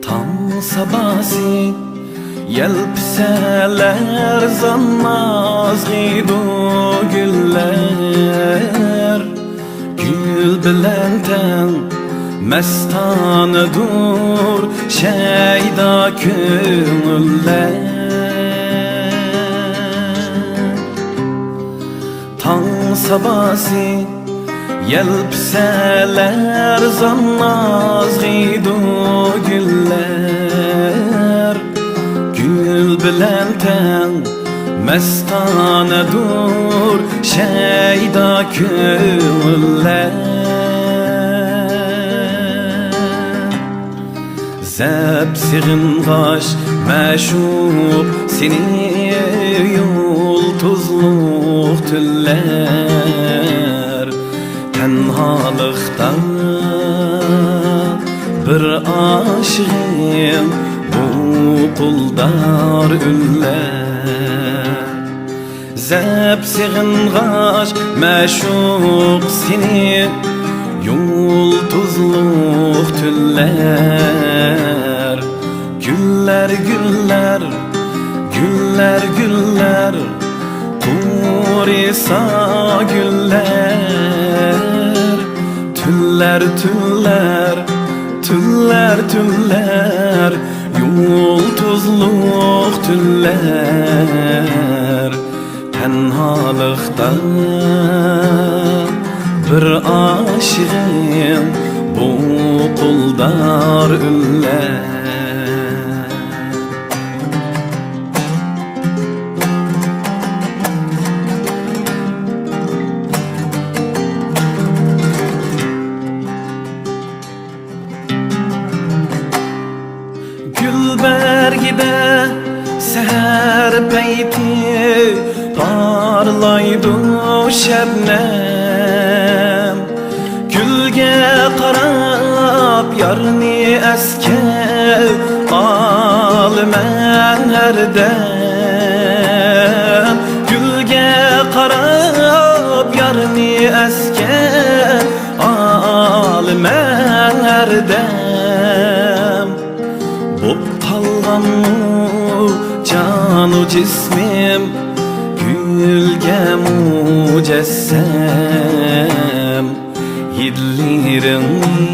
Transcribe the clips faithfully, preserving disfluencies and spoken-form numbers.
تاڭ ساباسى يەلپۈسەلەر، زاننازغىدۇ گۈللەر. گۈل بىلەن تەڭ مەستانىدۇر شەيدا كۆڭۈللەر. تاڭ ساباسى يەلپۈسەلەر، زاننازغىدۇ گۈللەر. گۈل بىلەن تەڭ مەستانىدۇر شەيدا كۆڭۈللەر. زەپ سېغىنغاچ مەشۇق سېنى يۇلتۇزلۇق تۈنلەر، تەنھالىقتا بىر ئاشىقىم بۇ قۇلدار ئۈنلەر. زەپ سېغىنغاچ مەشۇق سېنى يۇلتۇزلۇق تۈنلەر. گۈللەر، گۈللەر، گۈللەر، گۈللەر، قۇرۇسا گۈللەر. تۈنلەر، تۈنلەر، تۈنلەر، تۈنلەر، يۇلتۇزلۇق تۈنلەر، تەنھالىقتا بىر ئاشىقىم بۇ قۇلدار ئۈنلەر. گۈل بەرگىدە سەھەر پەيتى پارلايدۇ شەبنەم. گۈلگە قاراپ يارنى ئەسكەر ئالىمەن ھەردەم. گۈلگە قاراپ يارنى ئەسكەر ئالىمەن ھەردەم. بوپ قالغانمۇ جانۇ جىسمىم، گۈلگە مۇجەسسەم. ھىدلىرىڭنى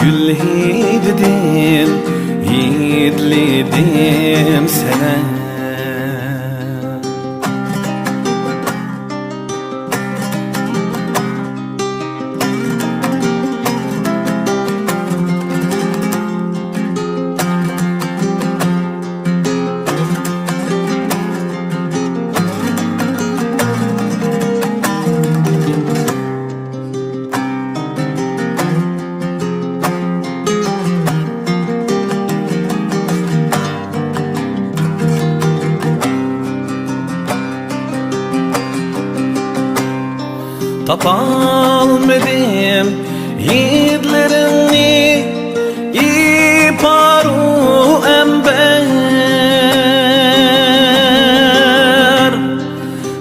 گۈل ھىدىدىن ھىدلىدىم سەنە. تاپالمىدىم ھىدلىرىڭنى، ئىپارۇ ئەمبەر.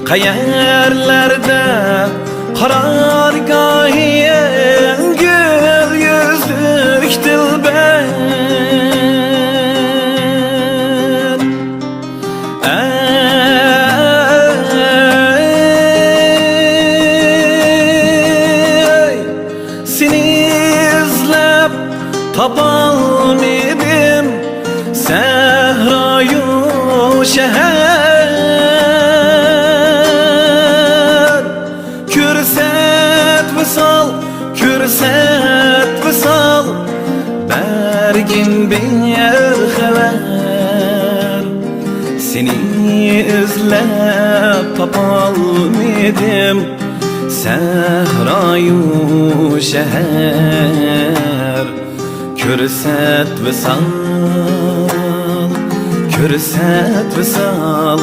قەيەرلەردە قارارگاھىڭ، گۈل يۈزلۈك دىلبەر؟ ئەي، سېنى ئىزلەپ تاپالمىدىم سەھرايۇ شەھەر. كۆرسەت ۋىسال، كۆرسەت ۋىسال، بەرگىن بىر خەۋەر. سېنى ئىزلەپ تاپالمىدىم سەھرايۇ شەھەر. كۆرسەت ۋىسال، كۆرسەت ۋىسال،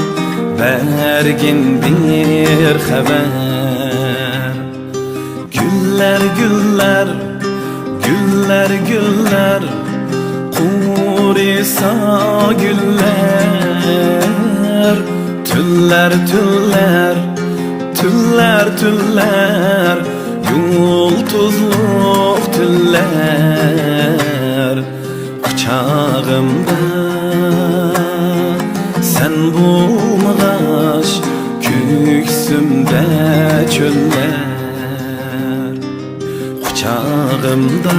بەرگىن بىر خەۋەر. گۈللەر، گۈللەر، گۈللەر، گۈللەر، قۇرۇسا گۈللەر. تۈنلەر، تۈنلەر، تۈنلەر، تۈنلەر، يۇلتۇزلۇق تۈنلەر. قۇچاغىمدا سەن بولمىغاچ، كۆكسۈمدە چۆللەر. قۇچاغىمدا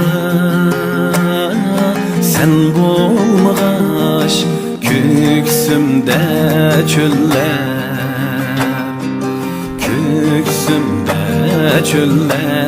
سەن بولمىغاچ، كۆكسۈمدە چۆللەر. كۆكسۈمدە چۆللەر.